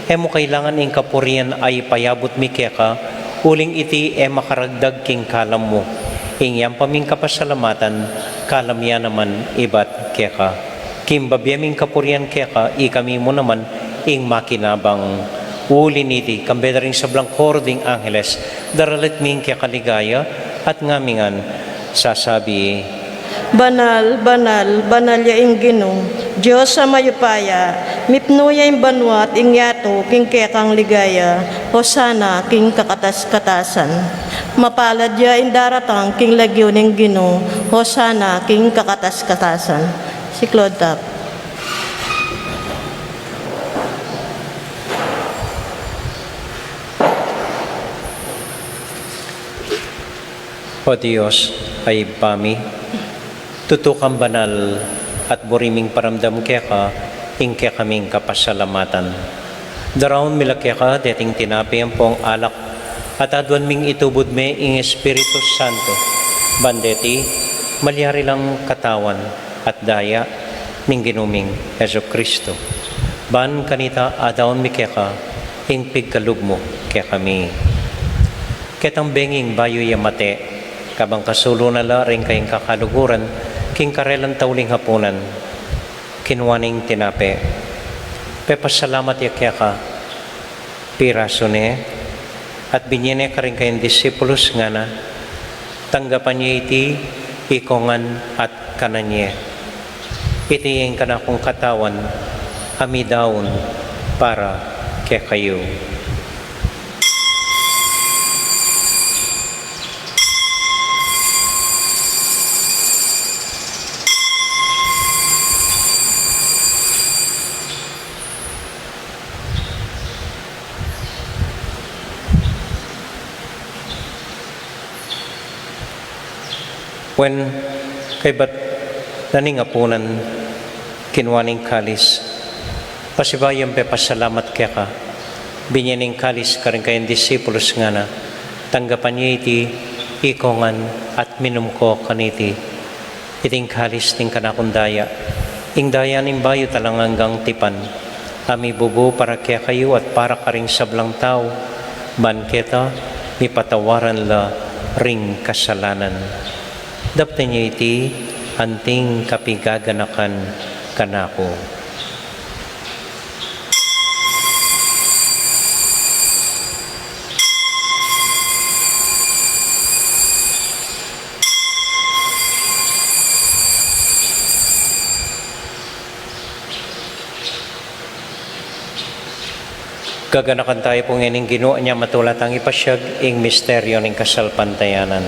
E mu kailangan ing kapurian a ipayabut mi keka, uling iti e makaragdag king kalam mu. Ing yampaming kapasalamatan, kalam ya naman ibat keka. King babie ming kapurian keka, ikami mu naman ing makinabang. Uli niti, kambe da ring sablang koro ding angeles, daralit mi ing keka ligaya, at ngami ngan sasabi: Banal, banal, banal ya ing Ginu, Dios a mayupaya, mipnu ya ing banua at ing yatu king kekang ligaya, Hosana king kakatas-katasan. Mapalad ya ing daratang king lagyu ning Ginu, Hosana king kakatas-katasan. Siklaud tamu. O Dios a Ibpa mi, tutu kang banal, at buri ming paramdam keka ing kekaming kapasalamatan. Daraun mi la keka deting tinape ampong alak, at aduan ming itubud me ing Espiritu Santo, ban deti malyari lang katawan at daya ning Ginu ming Jesucristo. Ban kanita adaun mi keka ing pigkalub mu kekami. Ketang benging bayu ya mate, kabang kasulu na la ring kayang kakaluguran king karelang tauling hapunan, kinua ne ing tinape, pepasalamat ya keka, pirasu ne, at binie ne karing kayang disipulus, ngana: Tanggapan ye iti ikongan at kanan ye. Iti ing kanakung katawan a midaun para kekayu. Wen, kaybat na ning apunan, kinua ne ing kalis, pasibayu yang pepasalamat keka, binie ne ing kalis karing kayang disipulus, ngana: Tanggapan ye iti ikongan at minum ko kaniti. Iti ing kalis ning kanakung daya, ing daya ning bayu at alang anggang tipan, a mibubu para kekayu at para karing sablang tau, ban keta mipatawaran la ring kasalanan. Daptan ye iti anting kapigaganakan kanaku. Gaganakan tayu pu ngening Ginu, anya matula tang ipasiag ing misteryu ning kasalpantayanan.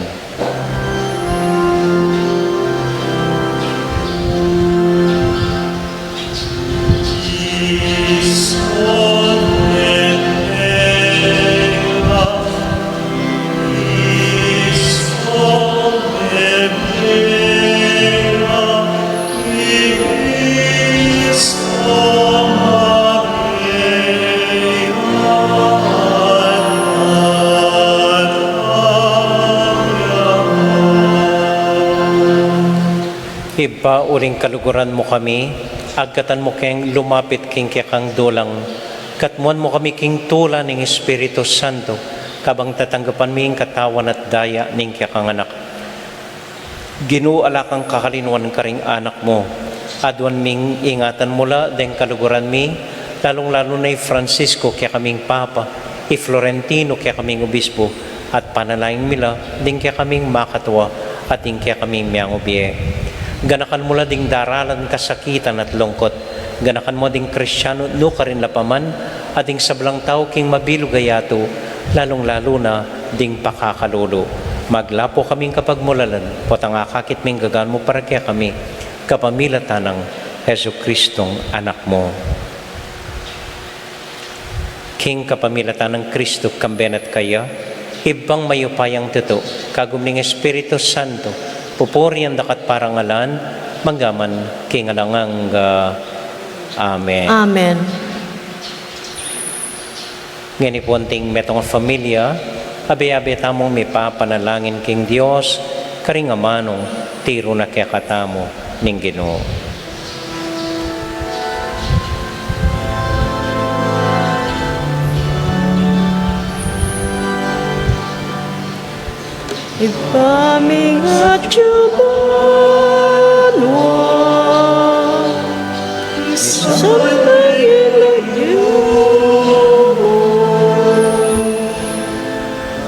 Ibpa, uling kaluguran mu kami, agkatan mu keng lumapit king kekang dulang, katmuan mu kami king tula ning Espiritu Santo, kabang tatanggapan mi ing katawan at daya ning kekang Anak. Ginu, ala kang kakalinuan karing anak mu. Aduan ming ingatan mu la deng kaluguran mi, lalung-lalu na i Francisco, kekaming Papa, i Florentino, kekaming Obispo, at panalangin mi la ding kekaming makatua at ding kekaming meangu bie. Ganakan mu la ding daralan kasakitan at lungkut, Ganakan mu ding Kristiano nukarin la pa man, at ding sablang tau king mabilug a yatu, lalung-lalu na ding pakakalulu. Maglapu kaming kapagmulalan, potang akakit ming gagan mu para kekami, kapamilatan nang Jesucristong Anak mu. King kapamilatan nang Kristo, kambe na at kaya, Ibpang mayupayang tutu, kagum ning Espiritu Santo, pupurian da ka at parangalan, manggaman king alang angga. Amen. Amen. Ngeni pu anting metung a familia, abe-abe tamung mipapanalangin king Dios, karing amanu tiru na kekatamu ning Ginu. Ibpa mi, atsu ka banua, misamban ya ing lagyu mu,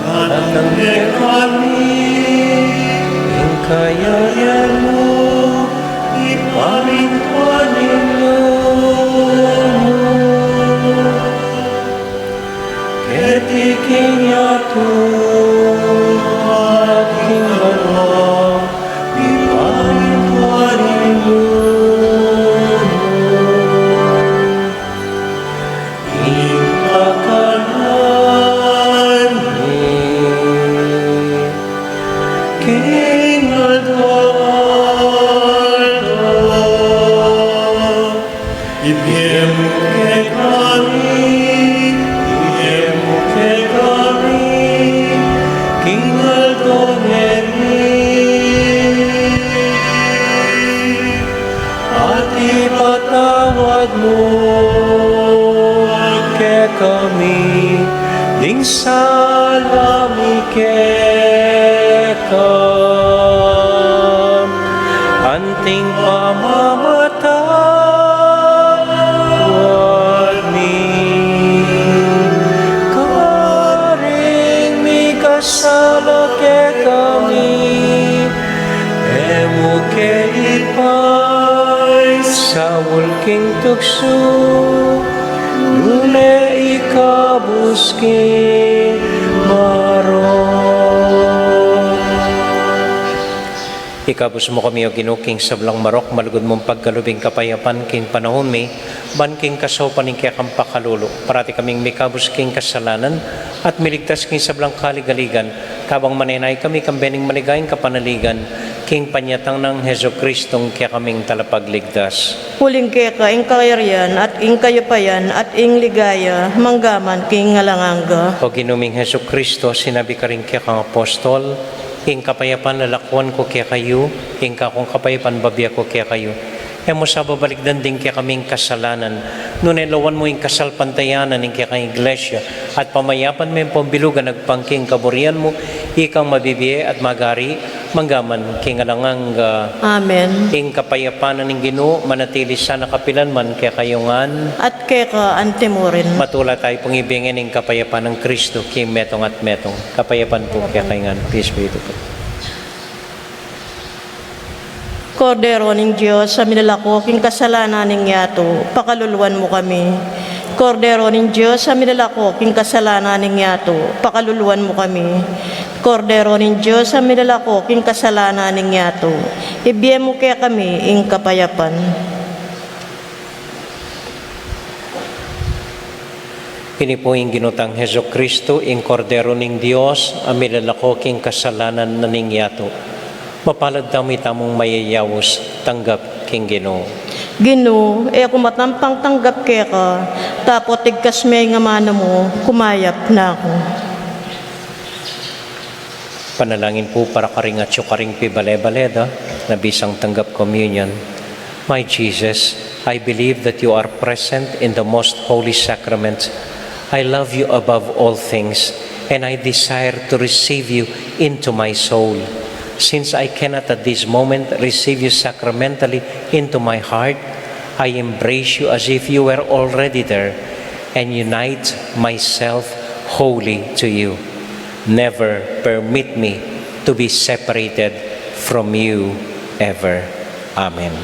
datang kekami ing kayarian mu, mipamintuan ing lagyu mu. Keti king yatu at king banua, mipamintuan ing lagyu mu. Ing kakanan mi king aldo-aldo, ibie mu kekami, ibie mu kekami king aldo ngeni, at ipatawad mu kekami ding sala mi keka, anting pamamatawad mi karing mikasala kekami. E mu ke ipaisaul king tuksu, nune ikabus king marok. Ikabus mu kami, O Ginu, king sablang marok, malugud mung pagkalub ing kapayapan king panaun mi, ban king kasaupan ning kekang pakalulu, parati kaming mikabus king kasalanan, at miligtas king sablang kaligaligan, kabang manenaya kami kambe ning maligayang kapanaligan, king panyatang nang Jesucristong kekaming Talapagligtas. Uling keka ing kayarian, at ing kayupayan, at ing ligaya, manggaman king alang angga. O Ginu ming Jesucristo, sinabi karing kekang apostol, Ing kapayapan lalakuan ku kekayu, ing kakung kapayapan babie ku kekayu. E mu sa babalikdan ding kekaming kasalanan, nune lawan mu ing kasalpantayanan ning kekang Iglesia, at pamayapan me ing pambilugan agpang king kaburian mu, ikang mabibie at magari, manggaman king alang angga. Amen. Ing kapayapan na ning Ginu, manatili sana kapilan man kekayu ngan. At keka antimurin. Matula tayu pung ibie ngeni ing kapayapan nang Kristo, king metung at metung. Kapayapan pu kekayu ngan. Peace be with you. Kordero ning Dios, a milalako king kasalanan ning yatu, pakaluluan mu kami. Kordero ning Dios, a milalako king kasalanan ning yatu, pakaluluan mu kami. Kordero ning Dios, a milalako king kasalanan ning yatu, ibie mu kekami ing kapayapan. Ini pu ing Ginu tang Jesucristo, ing Kordero ning Dios, a milalako king kasalanan na ning yatu. Mapalad tamu itamung mayayaus, tanggap king Ginu. Ginu, e ku matampang tanggap keka, dapot tigkas me ing amanu mu, kumayap na ku. Panalangin pu para karing atyu karing pibale-bale da, na bisang tanggap communion. My Jesus, I believe that you are present in the most holy sacrament. I love you above all things, and I desire to receive you into my soul. Since I cannot at this moment receive you sacramentally into my heart, I embrace you as if you were already there and unite myself wholly to you. Never permit me to be separated from you ever. Amen.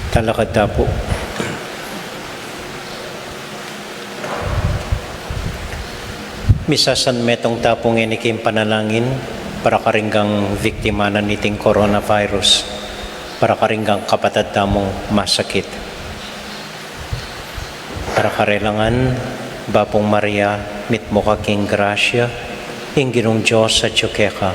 Talakad ta pu. Misasanmetung ta pu ngeni king panalangin para karing biktima na niting coronavirus, para karing kapatad tamung masakit. Para karela ngan, Bapu Maria, mitmu ka king grasya, ing Ginung Dios atyu keka,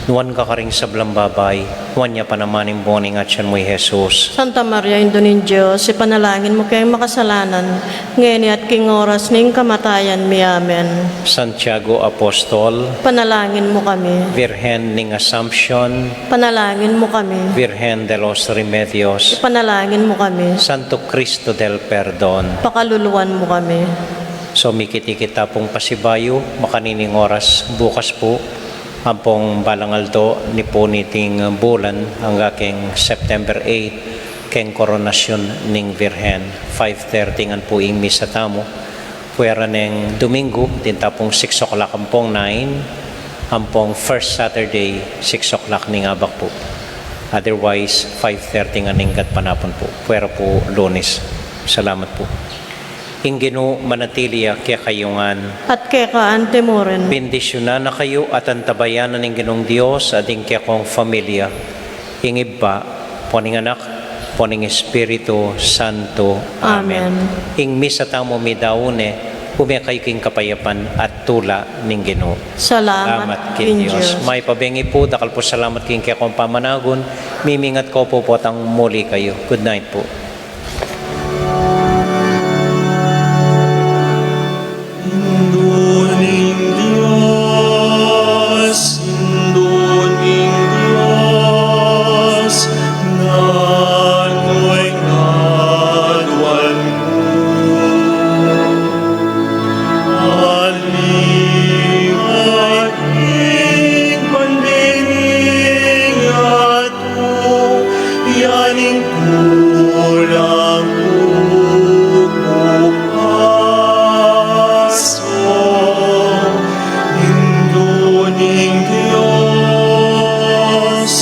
nuan ka karing sablang babai, nuan ya pa naman ing bunga ning atyan mu, i Jesus. Santa Maria, Indu ning Dios, ipanalangin mu keng makasalanan, ngeni at king oras ning kamatayan mi. Amen. Santiago Apostol, panalangin mu kami. Virgen ning Assumption, panalangin mu kami. Virgen de los Remedios, ipanalangin mu kami. Santo Cristo del Perdon, pakaluluan mu kami. So, mikit-ikit ta pung pasibayu, makanining oras bukas pu, ampong balang aldo ni pu niting bulan, angga keng September eight, keng Koronasyon ning Virgen. Five thirty ngan pu ing misa tamu. Fuera neng Domingo, atin ta pung six o'clock ampong nine, ampong first Saturday, six o'clock ning abak pu. Otherwise, five thirty ngan ning gatpanapun pu. Fuera pu Lunes. Salamat pu. Ing Ginu manatili ya kekayu ngan. At keka anti mu rin. Bendisyunan na kayu at antabayanan ning Ginung Dios, at ing kekong familia, ing Ibpa, ampo ning Anak, ampo ning Espiritu Santo. Amen. Amen. Ing misa tamu midaun ne, ume kayu king kapayapan at tula ning Ginu. Salamat king Dios. Mayap a bengi pu, dakal pu salamat king kekong pamanagun, mimingat ko pu potang muli kayu. Good night pu. Indu ning Dios, Indu ning Dios, nanu ing aduan ku? Aliwa king pandiring at Yan ing kulang ku paso. Indu ning Dios,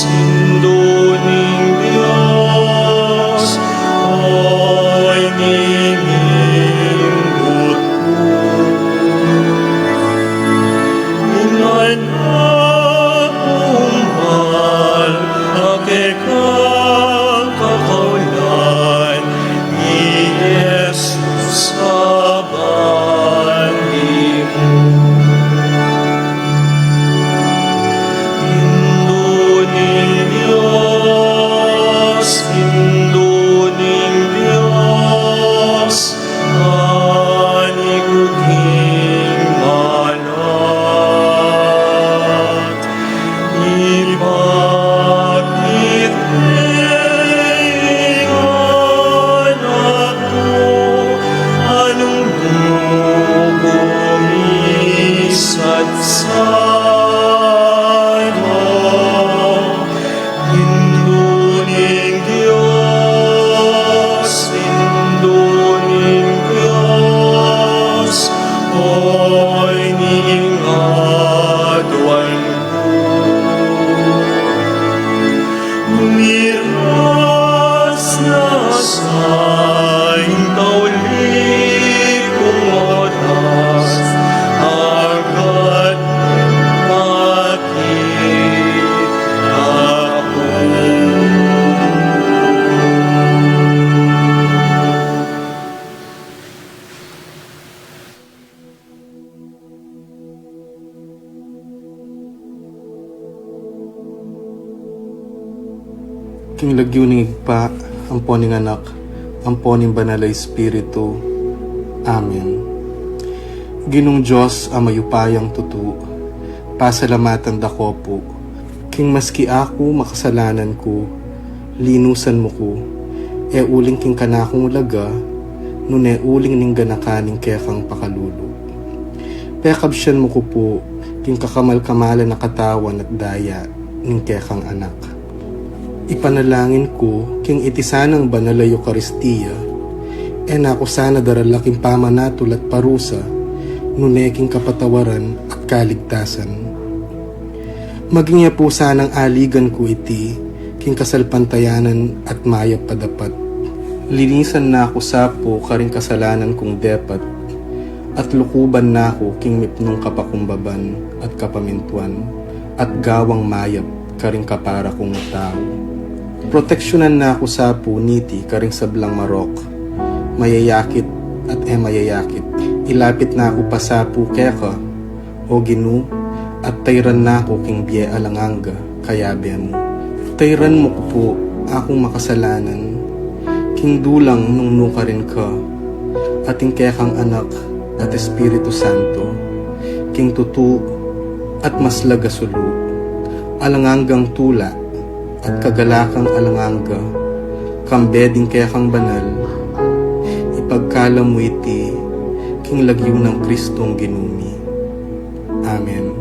Indu ning Dios, oy ning inggut ku. Ing anak kung mal a kekang kakaulan, i Jesus a bandi mu. Indu ning Dios, Indu ning Dios, ani ku king malat. Ipakit me ing anak mu, a nung duku misatsat no. Indu ning Dios, Indu ning Dios, oy ning aduan ku. Miras na sa ing tauli kung King lagyu ning Ibpa, ampo ning Anak, ampo ning Banal a Espiritu. Amen. Ginung Dios a mayupayang tutu, pasalamatan da ka pu, king maski aku makasalanan ku, linusan mu ku, e uling king kanakung laga, nune uling ning ganakan ning kekang pakalulu. Pekabsian mu ku pu, king kakamal-kamalan a katawan at daya ning kekang Anak. Ipanalangin ku, king iti sanang banal a Eukaristia, e na ku sana darala king pamanatul at parusa, nune king kapatawaran at kaligtasan. Maging ya pu sanang aligan ku iti, king kasalpantayanan at mayap a dapat. Linisan na ku sa pu karing kasalanan kung depat, at lukuban na ku king mipnung kapakumbaban at kapamintuan, at gawang mayap karing kapara kung tau. Proteksyunan na ku sa pu niti karing sablang marok, mayayakit at e mayayakit. Ilapit na ku pa sa pu keka, O Ginu, at tayran na ku king bie alang angga, kayabe mu. Tayran mu ku pu akung makasalanan, king dulang nung nukarin ka, at ing kekang Anak at Espiritu Santo, king tutu at maslag a sulu, alang anggang tula at kagalakang alang angga, kambe ding kekang banal, ipagkalam mu iti, king lagyu nang Kristong Ginu mi. Amen.